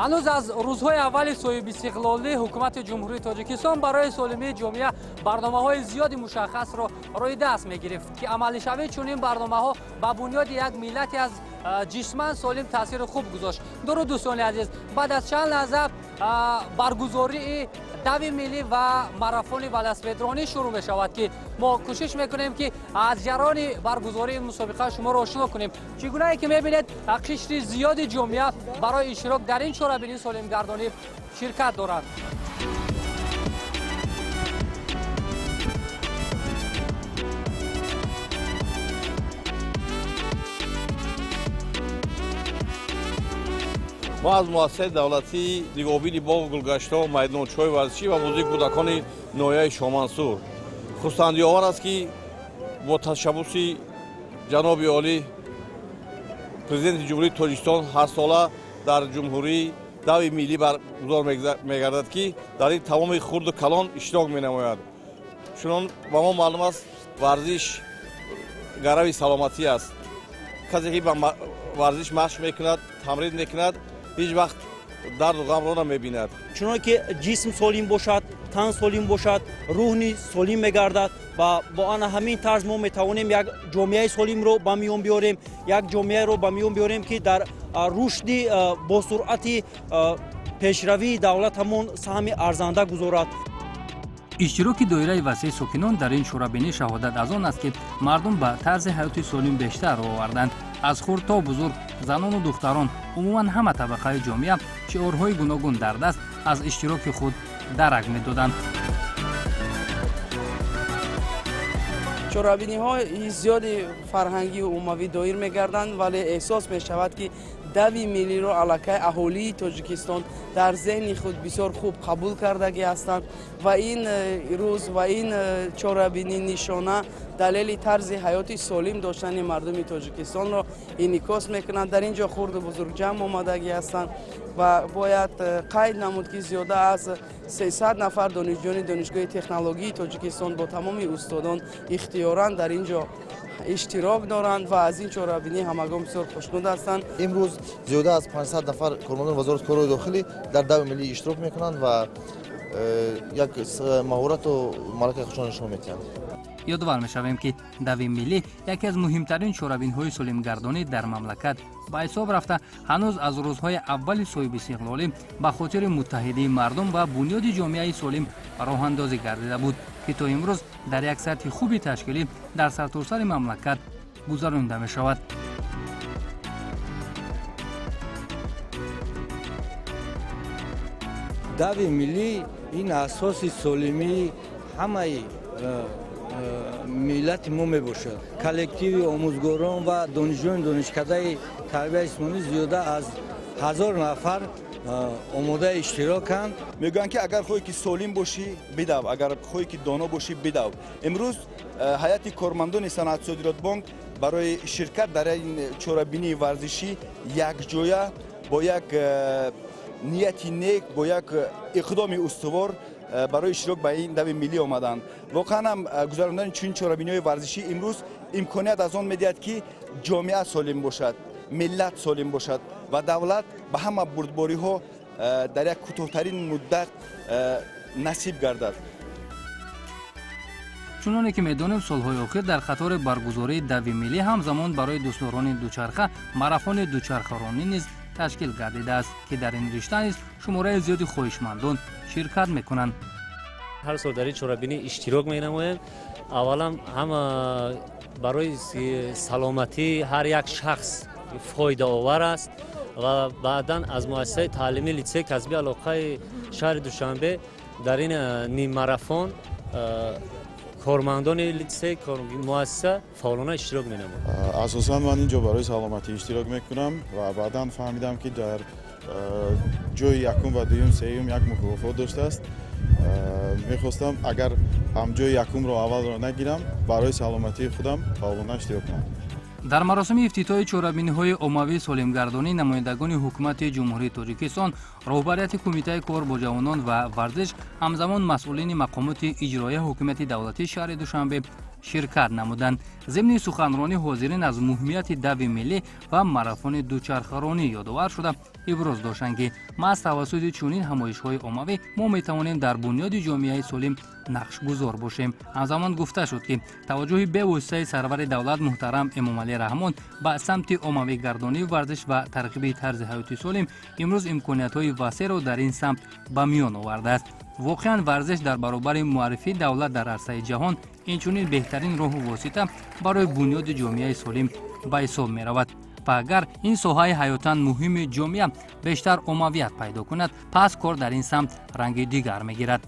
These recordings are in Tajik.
Ҳанӯз аз рӯзҳои аввали соҳибистиқлолӣ ҳукумати Ҷумҳурии Тоҷикистон барои солимии ҷомеа барномаҳои зиёди мушаххасро рӯи даст мегирифт, ки амалишавии чунин барномаҳо ба бунёди як миллати аз ҷисман солим таъсири хуб гузошт. Дуруд, дӯстони азиз, баъд аз чанд лаҳза баргузории дави миллӣ ва марафони велосипедронӣ шурӯъ мешавад, ки мо кӯшиш мекунем, ки аз ҷараёни баргузории мусобиқа шуморо ошно кунем. Чӣ гунае ки мебинед, қишри зиёди ҷомеа барои иштирок дар ин чорабинии солимгардонӣ ширкат доранд. Мо аз муассисаи давлатии нигоҳбини боғу гулгаштҳо, майдончаҳои варзишӣ ва бозии кӯдакони ноҳияи Шомансур. Хурсандиовар аст, ки бо ташаббуси ҷаноби олӣ Президенти Ҷумҳурии Тоҷикистон ҳарсола дар ҷумҳурӣ дави миллӣ баргузор мегардад, ки дар ин тамоми хурду калон иштирок менамояд. Чунон ба мо маълум аст, варзиш гарави саломатӣ аст. Касе ки ба варзиш машқ мекунад, тамрин мекунад, ҳеҷ вақт дарду ғамро намебинад. Чунон ки ҷисм солим бошад, тан солим бошад, рӯҳ низ солим мегардад ва бо ана ҳамин тарз мо метавонем як ҷомеаи солимро ба миён биёрем, як ҷомеаро ба миён биёрем, ки дар рушди босуръати пешравии давлатамон саҳми арзанда гузорад. Иштироки доираи васеи сокинон дар ин чорабинӣ шаҳодат аз он аст, ки мардум ба тарзи ҳаёти солим бештар рӯ оварданд. Аз хурд то бузург, занону духтарон, умуман ҳама табақаи ҷомеа шиорҳои гуногун дар даст аз иштироки худ дарак медоданд. Чорабиниҳои зиёди фарҳангию уммавӣ доир мегарданд, вале эҳсос мешавад, ки дави миллиро аллакай аҳолии Тоҷикистон дар зеҳни худ бисёр хуб қабул кардагӣ ҳастанд ва ин рӯз ва ин чорабинӣ нишона далели тарзи ҳаёти солим доштани мардуми Тоҷикистонро инъикос мекунанд. Дар ин ҷо хурду бузург ҷамъ омадагӣ ҳастанд ва бояд қайд намуд, ки зиёда аз 300 нафар донишҷӯёни Донишгоҳи технологии Тоҷикистон бо тамоми устодон ихтиёран дар ин ҷо иштирок доранд ва аз ин чорабинӣ ҳамагон бисёр хушнуд ҳастанд. Имрӯз зиёда аз 500 нафар кормандони Вазорати корҳои дохилӣ дар дави миллӣ иштирок мекунанд ва як маҳорату малакаи худшон нишон медиҳанд. Ёдовар мешавем, ки дави миллӣ яке аз муҳимтарин чорабинҳои солимгардонӣ дар мамлакат ба ҳисоб рафта, ҳанӯз аз рӯзҳои аввали соҳибистиқлолӣ ба хотири муттаҳидии мардум ва бунёди ҷомеаи солим роҳандозӣ гардида буд, ки то имрӯз дар як сатҳи хуби ташкилӣ дар сартосари мамлакат гузаронида мешавад. Дави миллӣ ин асоси солимии ҳамаи миллати мо мебошад. Коллективи омӯзгорон ва донишҷӯёни донишкадаи тарбияи ҷисмонӣ зиёда аз 1000 нафар омодаи иштироканд. Мегӯянд, ки агар хоҳӣ, ки солим бошӣ, бидав, агар хоҳӣ, ки доно бошӣ, бидав. Имрӯз ҳайати кормандони Саноатсодиротбонк барои ширкат дар ин чорабинии варзишӣ якҷоя бо як нияти нек, бо як иқдоми устувор барои иштирок ба ин дави миллӣ омаданд. Воқеан ҳам гузарондани чунин чорабиниҳои варзишӣ имрӯз имконият аз он медиҳад, ки ҷомеа солим бошад, миллат солим бошад ва давлат ба ҳама бурдбориҳо дар як кӯтоҳтарин муддат насиб гардад. Чуноне ки медонем, солҳои охир дар қатори баргузории дави миллӣ ҳамзамон барои дӯстдорони дучарха марафони дучархаронӣ низ ташкил гардидааст, ки дар ин ришта низ шумораи зиёди хоҳишмандон ширкат мекунанд. Ҳар сол дар ин чорабинӣ иштирок менамоем. Аввалан ҳама барои саломатии ҳар як шахс фоидаовар аст ва баъдан аз муассисаи таълимии литсеи касбии алоқаи шаҳри Душанбе дар ин ниммарафон кормандони литсей, муассиса фаъолона иштирок менамояд. Асосан ман инҷо барои саломатӣ иштирок мекунам ва баъдан фаҳмидам, ки дар ҷои якум ва дуюм, сеюм як мукофот доштааст. Мехостам, агар ҳам ҷои якумро, аввалро нагирам, барои саломатии худам фаъолона иштирок кунам. Дар маросими ифтитоҳи чорабиниҳои оммавии солимгардонӣ намояндагони ҳукумати Ҷумҳурии Тоҷикистон, роҳбарияти Кумитаи кор бо ҷавонон ва варзиш, ҳамзамон масъулини мақомоти иҷроия ҳукумати давлатии шаҳри Душанбе Ширкат намуданд. Зимни суханронӣ ҳозирин аз муҳимияти дави миллӣ ва марафони дучархаронӣ ёдовар шуда, иброз доштанд, ки маҳз тавассути чунин ҳамоишҳои оммавӣ мо метавонем дар бунёди ҷомеаи солим нақшгузор бошем. Ҳамзамон гуфта шуд, ки таваҷҷӯҳи бевоситаи сарвари давлат муҳтарам Эмомалӣ Раҳмон ба самти оммавигардонии варзиш ва тарғиби тарзи ҳаёти солим имрӯз имкониятҳои васеъро дар ин самт ба миён овардааст. Воқеан, варзиш дар баробари муаррифии давлат дар арсаи ҷаҳон инчунин беҳтарин роҳу восита барои бунёди ҷомеаи солим ба ҳисоб меравад. Ва агар ин соҳаи ҳаётан муҳими ҷомеа бештар оммавият пайдо кунад, пас кор дар ин самт ранги дигар мегирад.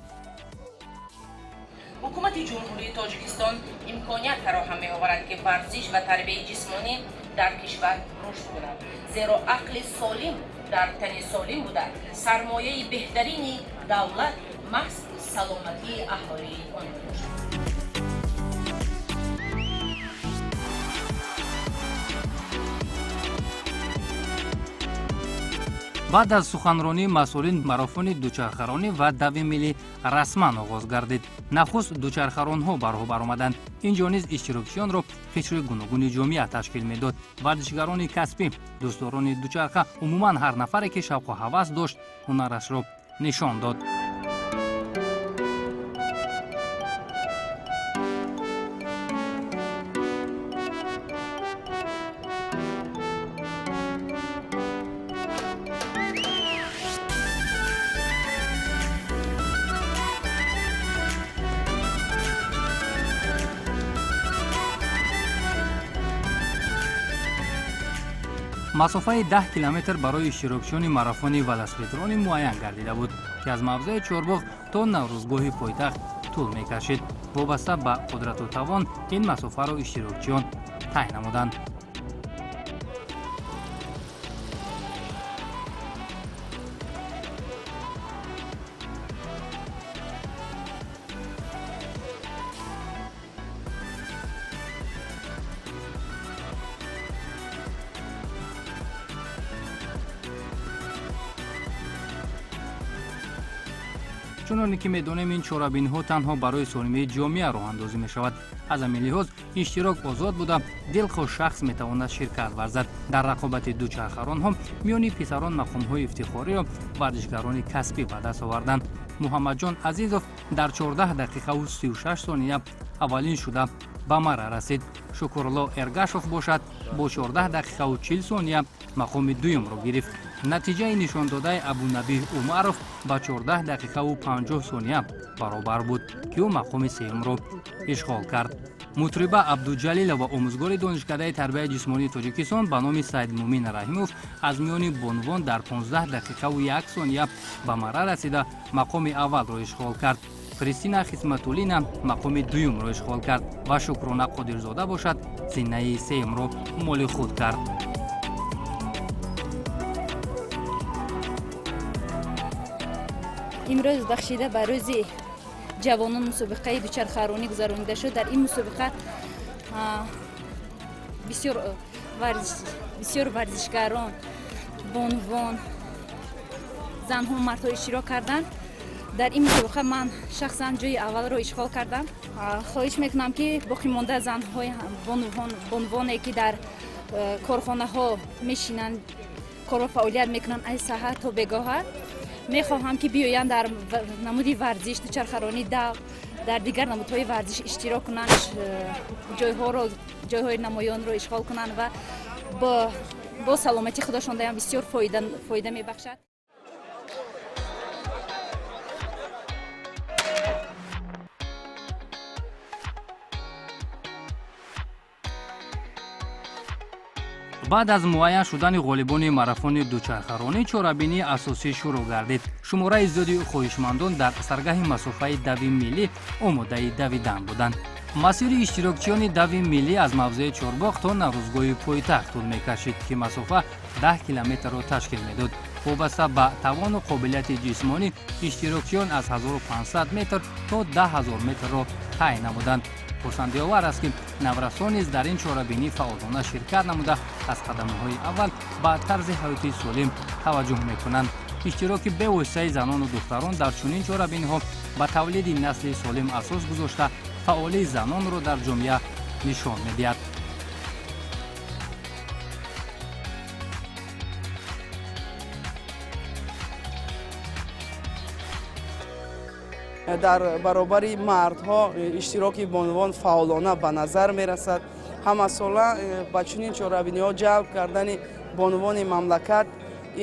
Ҳукумати Ҷумҳурии Тоҷикистон имконият фароҳам меоварад, ки варзиш ва тарбияи ҷисмонӣ дар кишвар рушд кунад, зеро ақли солим дар тани солим буда, сармояи беҳтарини давлат маҳз саломатии аҳолии он мебошад. Баъд аз суханронии масъулин марафони дучархаронӣ ва дави миллӣ расман оғоз гардид. Нахуст дучархаронҳо ба роҳ баромаданд. Инҷо низ иштирокчиёнро қишри гуногуни ҷомеа ташкил медод: варзишгарони касбӣ, дӯстдорони дучарха, умуман ҳар нафаре, ки шавқу ҳавас дошт, ҳунарашро нишон дод. Масофаи 10 километр барои иштирокчиёни марафони велосипедронӣ муайян гардида буд, ки аз мавзеи Чорбоғ то Наврӯзгоҳи пойтахт тӯл мекашид. Вобаста ба қудрату тавон ин масофаро иштирокчиён тай намуданд. Чуноне ки медонем, ин чорабиниҳо танҳо барои солимии ҷомеа роҳандозӣ мешавад. Аз ҳамин лиҳоз иштирок озод буда, дилхоҳ шахс метавонад ширкат варзад. Дар рақобати дучархаронҳо миёни писарон мақомҳои ифтихориро варзишгарони касбӣ ба даст оварданд. Муҳаммадҷон Азизов дар 14 дақиқаву 36 сония аввалин шуда ба мара расид. Шукурулло Эргашов бошад, бо 14 дақиқаву 40 сония мақоми дуюмро гирифт. Натиҷаи нишондодаи Абунабиҳ Умаров ба 14 дақиқаву 50 сония баробар буд, ки ӯ мақоми сеюмро ишғол кард. Мутриба Абдуҷалилова, омӯзгори Донишкадаи тарбияи ҷисмонии Тоҷикистон ба номи Саидмумин Раҳимов, аз миёни бонувон дар 15 дақиқаву 1 сония ба мара расида, мақоми аввалро ишғол кард. Кристина Хисматуллина мақоми дуюмро ишғол кард ва Шукрона Қодирзода бошад, зинаи сеюмро моли худ кард. Имрӯз бахшида ба рӯзи ҷавонон мусобиқаи дучархаронӣ гузаронида шуд. Дар ин мусобиқа бисёр варзишгарон, бонувон, занҳо, мардҳо иштирок карданд. Дар ин мусобиқа ман шахсан ҷои аввалро ишғол кардам. Хоҳиш мекунам, ки боқимонда занҳои бонувоне, ки дар корхонаҳо мешинанд, корро фаъолият мекунанд аз саҳар то бегоҳа, мехоҳам, ки биёянд дар намуди варзиш дучархаронӣ, дав, дар дигар намудҳои варзиш иштирок кунанд, ҷойҳои намоёнро ишғол кунанд ва бо саломатии худашон даям бисёр фоида мебахшад. Баъд аз муайян шудани ғолибони марафони дучархаронӣ чорабинии асосӣ шурӯъ гардид. Шумораи зиёди хоҳишмандон дар саргаҳи масофаи дави миллӣ омодаи давидан буданд. Масири иштирокчиёни дави миллӣ аз мавзеи Чорбоғ то Наврӯзгоҳи пойтахт тӯл мекашид, ки масофа 10 километрро ташкил медод. Вобаста ба тавону қобилияти ҷисмонӣ иштирокчиён аз 1500 метр то 10 000 метрро тай намуданд. Хурсандиовар аст, ки наврасон низ дар ин чорабинӣ фаъолона ширкат намуда, аз қадамҳои аввал ба тарзи ҳаёти солим таваҷҷӯҳ мекунанд. Иштироки бевоситаи занону духтарон дар чунин чорабиниҳо ба тавлиди насли солим асос гузошта, Фаъолии занонро дар ҷомеа нишон медиҳад. Дар баробари мардҳо иштироки бонувон фаъолона ба назар мерасад. Ҳамасола ба чунин чорабиниҳо ҷалб кардани бонувони мамлакат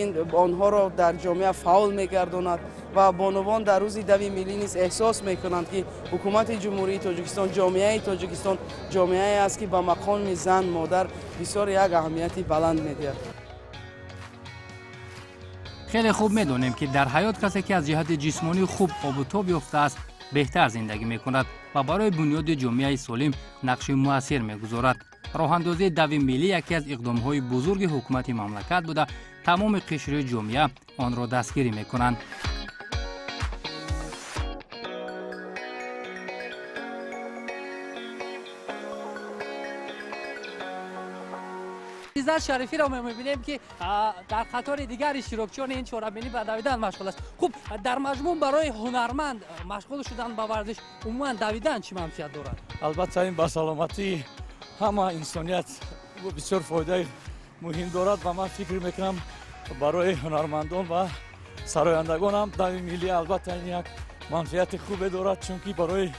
ин онҳоро дар ҷомеа фаъол мегардонад ва бонувон дар рӯзи дави миллӣ низ эҳсос мекунанд, ки ҳукумати Ҷумҳурии Тоҷикистон, ҷомеаи Тоҷикистон ҷомеае аст, ки ба мақоми зан, модар бисёр як аҳамияти баланд медиҳад. Хеле хуб медонем, ки дар ҳаёт касе, ки аз ҷиҳати ҷисмонӣ хуб обутоб ёфтааст, беҳтар зиндагӣ мекунад ва барои бунёди ҷомеаи солим нақши муассир мегузорад. Роҳандозии дави миллӣ яке аз иқдомҳои бузурги ҳукумати мамлакат буда, тамоми қишри ҷомеа онро дастгирӣ мекунанд. Иззат Шарифиро мебинем, ки дар қатори дигар иштирокчиёни ин чорабинӣ ба давидан машғул аст. Хуб, дар маҷмӯъ барои ҳунарманд машғул шудан ба варзиш, умуман давидан чӣ манфиат дорад? Албатта, ин ба саломатии ҳама инсоният бисёр фоидаи муҳим дорад ва ман фикр мекунам, барои ҳунармандон ва сарояндагон ҳам дави миллӣ албатта ин як манфиати хубе дорад, чунки барои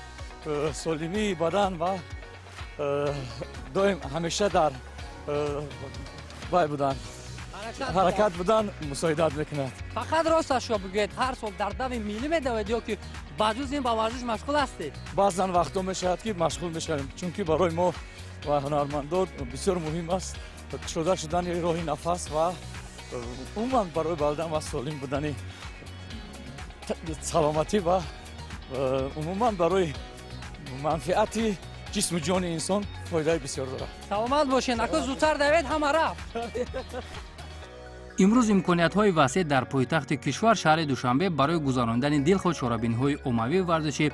солимии бадан ва доим ҳамеша дар вай будан, ҳаракат будан мусоидат мекунад. Фақат росташро бигӯед, ҳар сол дар дави миллӣ медавед ё ки ба ҷуз ин ба варзиш машғул ҳастед? Баъзан вақтҳо мешавад, ки машғул мешавем, чунки барои мо ва ҳунармандон бисёр муҳим аст кушода шудани роҳи нафас ва умуман барои балдан ва солим будани саломатӣ ва умуман барои манфиати ҷисму ҷони инсон фоидаи бисёр дорад. Саломат бошед, ако зудтар давед, ҳама рафт. Имрӯз имкониятҳои васеъ дар пойтахти кишвар, шаҳри Душанбе, барои гузарондани дилхоҳ чорабиниҳои оммавии варзишӣ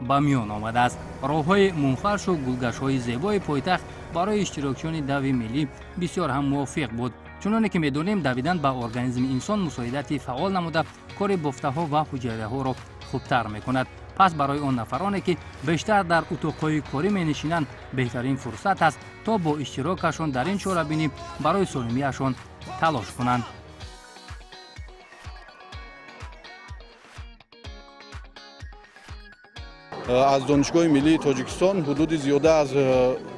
ба миён омадааст. Роҳҳои мунфаршу гулгаштҳои зебои пойтахт барои иштирокчиёни дави миллӣ бисёр ҳам мувофиқ буд. Чуноне ки медонем, давидан ба организми инсон мусоидати фаъол намуда, кори бофтаҳо ва ҳуҷайраҳоро хубтар мекунад. Пас барои он нафароне, ки бештар дар утоқҳои корӣ менишинанд, беҳтарин фурсат аст, то бо иштирокашон дар ин чорабинӣ барои солимиашон талош кунанд. Аз Донишгоҳи миллии Тоҷикистон ҳудуди зиёда аз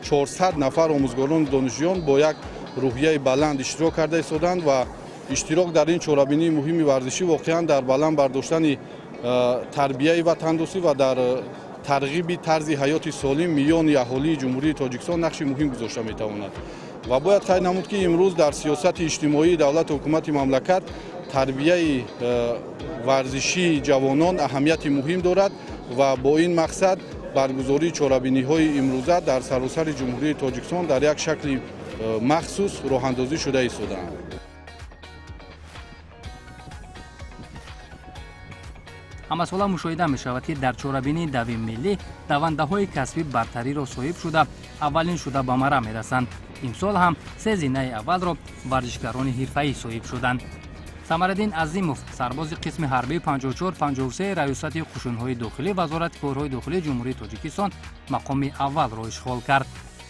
400 нафар омӯзгорону донишҷӯён бо як рӯҳияи баланд иштирок карда истоданд ва иштирок дар ин чорабинии муҳими варзишӣ воқеан дар баланд бардоштани тарбияи ватандӯстӣ ва дар тарғиби тарзи ҳаёти солим миёни аҳолии Ҷумҳурии Тоҷикистон нақши муҳим гузошта метавонад. Ва бояд қайд намуд, ки имрӯз дар сиёсати иҷтимоии давлату ҳукумати мамлакат тарбияи варзишии ҷавонон аҳамияти муҳим дорад ва бо ин мақсад баргузории чорабиниҳои имрӯза дар саросари Ҷумҳурии Тоҷикистон дар як шакли махсус роҳандозӣ шуда истодаанд. Ҳамасола мушоҳида мешавад, ки дар чорабинии дави миллӣ давандаҳои касбӣ бартариро соҳиб шуда, аввалин шуда ба мара мерасанд. Имсол ҳам се зинаи аввалро варзишгарони ҳирфаӣ соҳиб шуданд. Самараддин Азимов, сарбози қисми ҳарбии 5453 Раёсати қушунҳои дохилӣ Вазорати корҳои дохилии Ҷумҳурии Тоҷикистон, мақоми аввалро ишғол кард.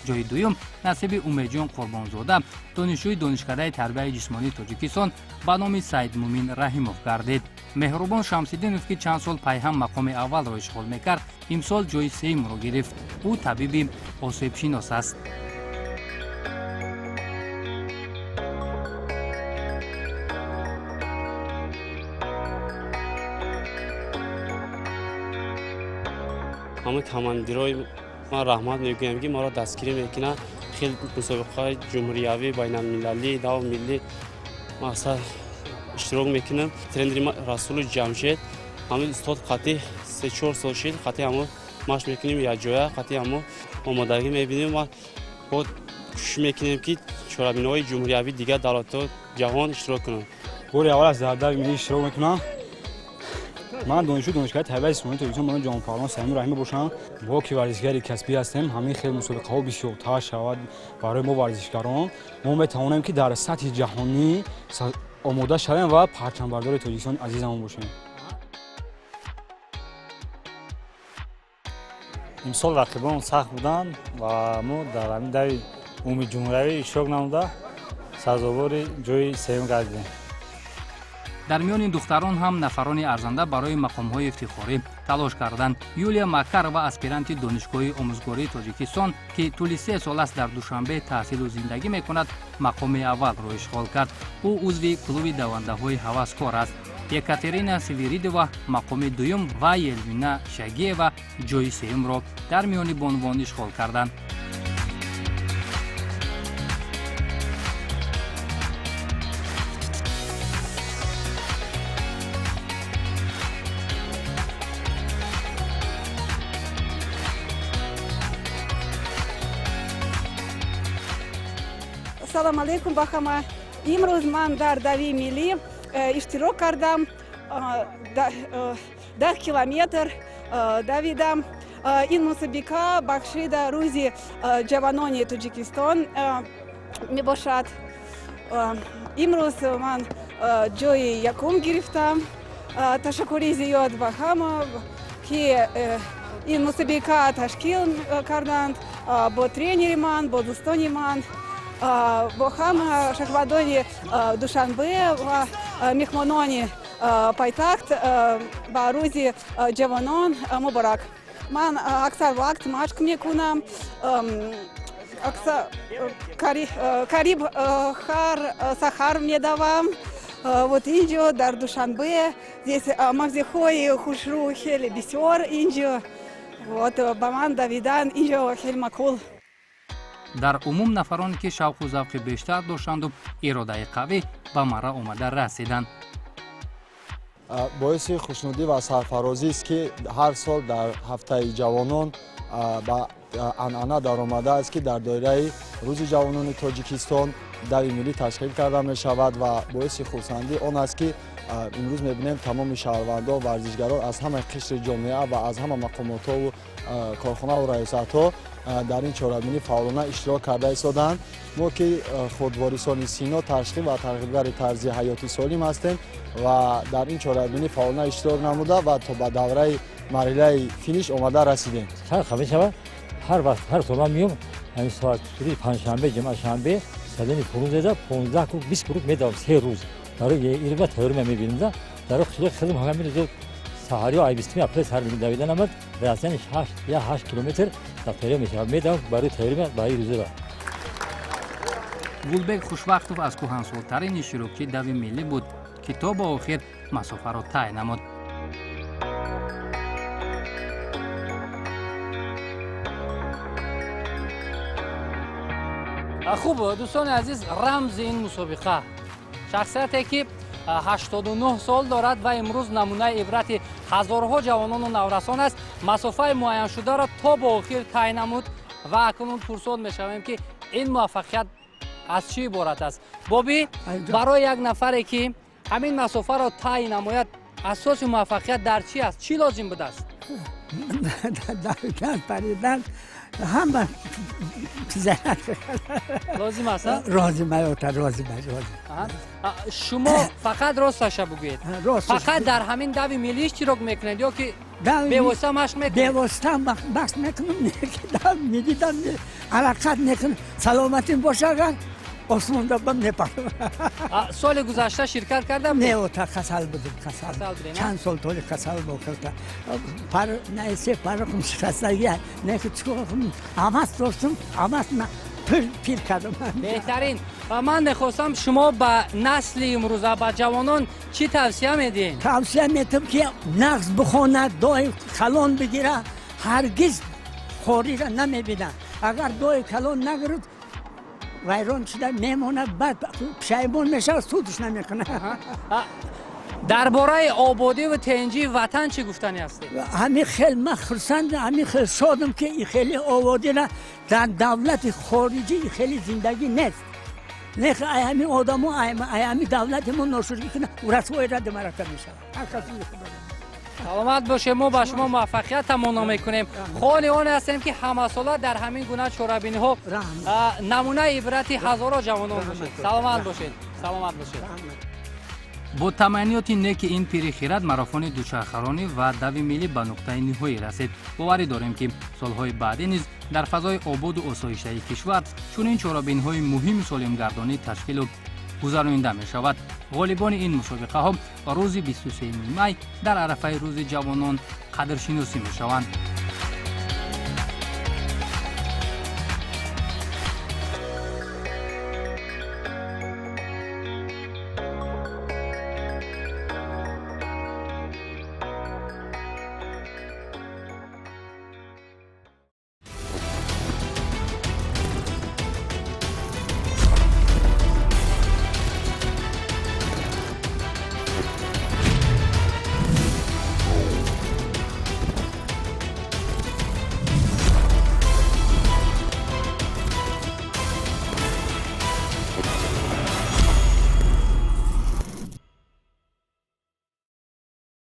Ҷои дуюм насиби Умедҷон Қурбонзода, донишҷӯи Донишкадаи тарбияи ҷисмонии Тоҷикистон ба номи Саидмумин Раҳимов гардид. Меҳрубон Шамсиддинов, ки чанд сол пайҳам мақоми аввалро ишғол мекард, имсол ҷои сеюмро гирифт. Ӯ табиби осебшинос аст. Ҳамаи командирои ман раҳмат мегӯям, ки маро дастгирӣ мекунанд. Хеле мусобиқаҳои ҷумҳуриявӣ, байналмилалӣ, дави миллӣ мақсад иштирок мекунам. Тренери ма Расулу Ҷамшед, ҳамин устод қатъи 3-4 сол шид, қатъи ҳамо машқ мекунем якҷоя, қатъи ҳамо омодагӣ мебинем ва бо кӯшиш мекунем, ки чорабиниҳои ҷумҳуриявӣ дигар давлатҳо ҷаҳон иштирок кунам. Бори аввал аст дар дави миллӣ иштирок мекунам. Ман донишҷӯи Донишгоҳи тарбияи ҷисмонии Тоҷикистон ба номи Ҷаҳонпаҳлавон Саидмумин Раҳимов бошам. Мо ки варзишгари касбӣ ҳастем, ҳамин хел мусобиқаҳо бисёртар шавад барои мо варзишгарон. Мо метавонем, ки дар сатҳи ҷаҳонӣ омода шавем ва парчамбардори Тоҷикистони азизамон бошем. Имсол рақибон сахт буданд ва мо дар ҳамин дави умумии ҷумҳуриявӣ иштирок намуда сазовори ҷои сеюм гардидем. Дар миёни духтарон ҳам нафарони арзанда барои мақомҳои ифтихорӣ талош карданд. Юлия Макарова, аспиранти Донишгоҳи омӯзгории Тоҷикистон, ки тӯли 3 сол аст дар Душанбе таҳсилу зиндагӣ мекунад, мақоми аввалро ишғол кард. Ӯ узви клуби давандаҳои ҳаваскор аст. Екатерина Свиридова мақоми дуюм ва Елвина Шагиева ҷои сеюмро дар миёни бонувон ишғол карданд. Салом алейкум ба ҳама. Имрӯз ман дар дави миллӣ иштирок кардам, 10 километр давидам. Ин мусобиқа бахшида рӯзи ҷавонони Тоҷикистон мебошад. Имрӯз ман ҷои якум гирифтам. Ташаккури зиёд ба ҳама, ки ин мусобиқа ташкил карданд, бо тренери ман, бо дӯстони ман, бо ҳама шаҳрвандони Душанбе ва меҳмонони пойтахт. Ба рӯзи ҷавонон муборак. Ман аксар вақт машқ мекунам, қариб ҳар саҳар медавам. Вот инҷо дар Душанбе здесь мавзеъҳои хушрӯ хеле бисёр инҷо. Вот ба ман давидан инҷо хеле маъқул. Дар умум нафароне ки шавқу завқи бештар доштанду иродаи қавӣ ба марра омада расиданд. Боиси хушнудӣ ва сарфарозист, ки ҳар сол дар ҳафтаи ҷавонон ба анъана даромадааст, ки дар доираи рӯзи ҷавонони Тоҷикистон дави миллӣ ташкил карда мешавад, ва боиси хурсандӣ он аст, ки имрӯз мебинем тамоми шаҳрвандон, варзишгарон аз ҳама қишри ҷомеа ва аз ҳама мақомотҳову корхонаву раёсатҳо дар ин чорабинӣ фаъолона иштирок карда истоданд. Мо ки худворисони сино, ташқиқ ва тарғибгари тарзи ҳаёти солим ҳастем ва дар ин чорабинӣ фаъолона иштирок намуда ва то ба давраи марҳилаи финиш омада расидем. Фарқ мешавад, ҳар вақт ҳар сол ман меом ҳамин соат рӯзи панҷшанбе, ҷумъашанбе садони фурӯзеда 15 круг, 20 круг медавам 3 рӯз. Барои ирва тайёрӣ мебинем да дар хеле хизм ҳамин рӯз саҳариё ай 20 апрел сар давидан омад, расидани 6 я 8 километр дар тайёрӣ мешавад. Медавам барои тайёрӣ ба ин рӯзро. Гулбек Хушвақтов аз кӯҳансолтарин иштирокчии дави миллӣ буд, ки то ба охир масофаро тай намуд. Хуб, дӯстони азиз, рамзи ин мусобиқа шахсияте ки 89 сол дорад ва имрӯз намунаи ибрати ҳазорҳо ҷавонону наврасон аст, масофаи муайяншударо то ба охир тай намуд ва акнун пурсон мешавем, ки ин муваффақият аз чӣ иборат аст. Бобӣ, барои як нафаре ки ҳамин масофаро тай намояд, асоси муваффақият дар чӣ аст? Чӣ лозим будааст? Давидан, паридан, ҳама лозим аст. Розим, розим. Шумо фақат росташа бугӯед, фақат дар ҳамин дави миллӣ иштирок мекунед ё ки бевосита машқ мекунед? Бевосита машқ мекунам, дави миллӣ ҳаракат мекунам. Саломатим боша, агар осмонда бам мепарам. Соли гузашта ширкат кардам? Не, ота касал будем, касал. Чанд сол толи касал бокарда. Пар не се парахум шикастагия, не ки чикор ҳавас доштум, ҳавас на пир кардам. Беҳтарин. Ва ман мехостам шумо ба насли имрӯза, ба ҷавонон чӣ тавсия медиҳед? Тавсия медиҳам, ки нағз бихонад, дои калон бигирад, ҳаргиз хориро намебинад. Агар дои калон нагирад, вайрон шуда мемонад, баъд пушаймон мешавад, судш намекунад. Дар бораи ободиву тенҷии ватан чӣ гуфтанӣ ҳастед? Ҳамин хел ман хурсандам, ҳамин хел шодам, ки ин хеле ободира дар давлати хориҷӣ ин хеле зиндагӣ нест. Не, ай ҳамин одамо, ай ҳамин давлати мо ношукрӣ кунад, расвои ради марака мешавад. Ҳар кас. Саломат бошед, мо ба шумо муваффақият таманно мекунем. Хоҳони он ҳастем, ки ҳамасола дар ҳамин гуна чорабиниҳо намунаи ибрати ҳазорҳо ҷавонон бошед. Саломат бошед, саломат бошед. Бо таманниёти неки ин пири хирад марафони дучархаронӣ ва дави миллӣ ба нуқтаи ниҳоӣ расид. Боварӣ дорем, ки солҳои баъдӣ низ дар фазои ободу осоиштаи кишвар чунин чорабиниҳои муҳими солимгардонӣ ташкилу гузаронида мешавад. Ғолибони ин мусобиқаҳо рӯзи 23 май дар арафаи Рӯзи ҷавонон қадршиносӣ мешаванд.